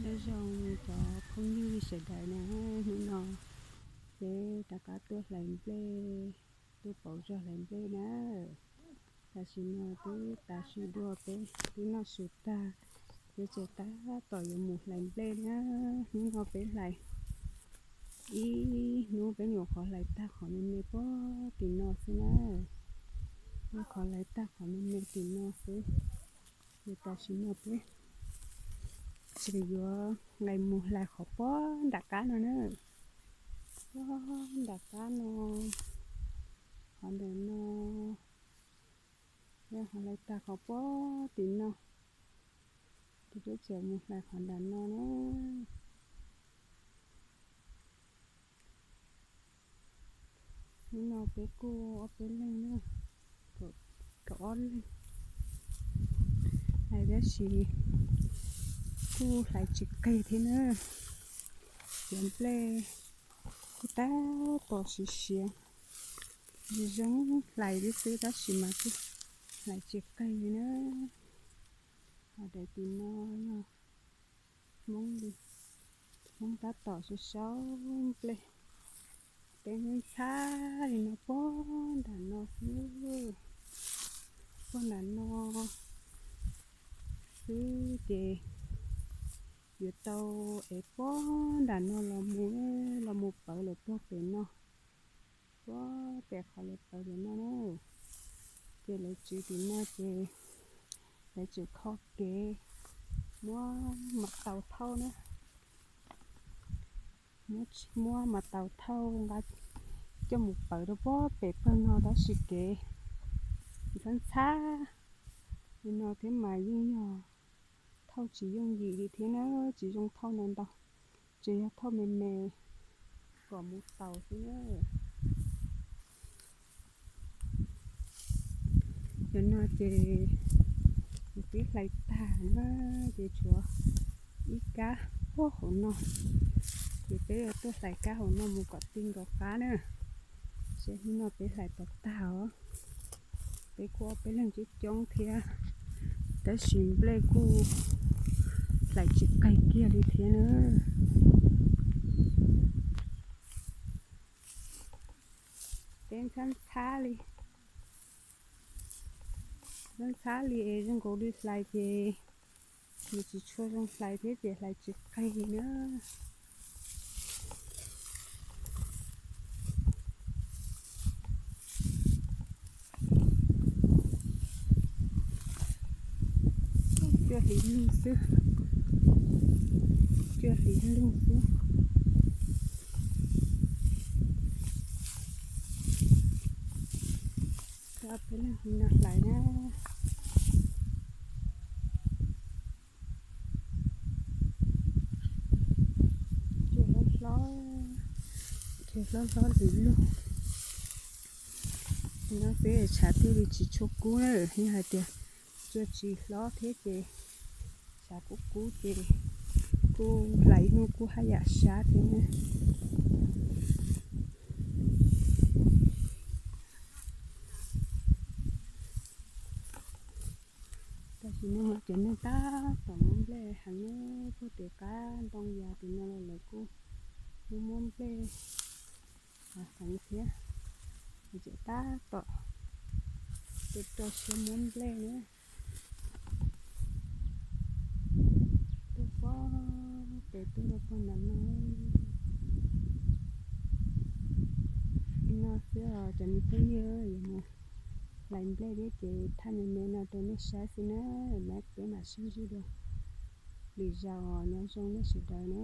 Nyob zoo cov phooj ywg sawv daws na, hnub no peb rov qab tuaj hlais nplej, tuaj pauv zog hlais nplej na. Tam sim no twb tav su dua, peb twb noj su tag, peb tseem tab tom yuav mus hlais nplej na. Hnub no peb hlais ib hnub, peb nyuam qhuav hlais tag qhov me me puag tim no xwb na. Nyuam qhuav hlais tag qhov me me tim no xwb. Ces tam sim no peb tseem yuav nqes mus hlais qhov puag nram qab no na. Puag nram qab no, qhov ntawm no, yog qhov hlais tag qhov puag tim no, ces peb tseem mus hlais qhov nram no na. Hnub no peb kuj ob peb leeg na, kaum ob leeg hlais, tab sis kuj hlais tsis qig thiab na. Cov nplej kuj tab tom siav siav, zoo hlais li xwb tab sis mas kuj hlais tsis qig li na. Ho daim tim no yog Hmoob li, Hmoob tab tom sau sau nplej, teb ntxhab li no puag nram no xwb, puag nram no xwb ces yuav tau ev puag nram no los mus, los mus pawv lawm puag pem no, puag pem qhov lawv pawv pem no na. Ces lawv tswv tim no ces lawv tseem kho kev muab mav taus thauj na, muab mav taus thauj nqa coj mus pawv rau puag pem pawg no tab sis kev ntxhab ntxhab li no thiab mas yeej yog thauj tsis yooj yim li thiab na, tsis zoo thauj ntau ntau, tsuas yog thauj me me kom mus taus xwb na. Cov no ces kuv twb hlais tag na, ces tshuav ib kab puag hauv no, ces peb yuav tuaj hlais kab hauv no mus kom ti nkaus qab na. Seb hnub no peb hlais puas tag os. Peb kuj ob peb leeg coob coob thiab, tab sis nplej kuj hlais tsis qig kiag li thiab na. Teb ntxhab ntxhab li, ntxhab ntxhab li es zoo nkaus li hlais ces nws tsis tshua zoo hlais thiab ces hlais tsis qig na. Cuaj hlis lug xwb, cuaj hlis lug xwb. Coj peb leeg no hlais na. Cuaj hlob hlob, cuaj hlob hlob hlis lug. No peb tshav thiaj li tsis tshua kub na, yog hais tias cuaj tsis hlob thiab ces tshav kub kub ces kuj hlais ib hnub kuj haj yam sab thiab na. Tam sim no mas cov neeg tab tom muab nplej heev na, puag tim qab ntoo yas tim no los lawv kuj muab muab nplej heev thiab. Ces tab tom tuaj rau siab muab nplej na. Tuaj puag pem tuaj rau puag nram no. Li no xwb os cov me phooj ywg, yuav mus hlais nplej thiab ces thaij me me no rau nej saib xwb na, peb mam sib ntsib dua lwm zaus, nyob zoo nej sawv daws na.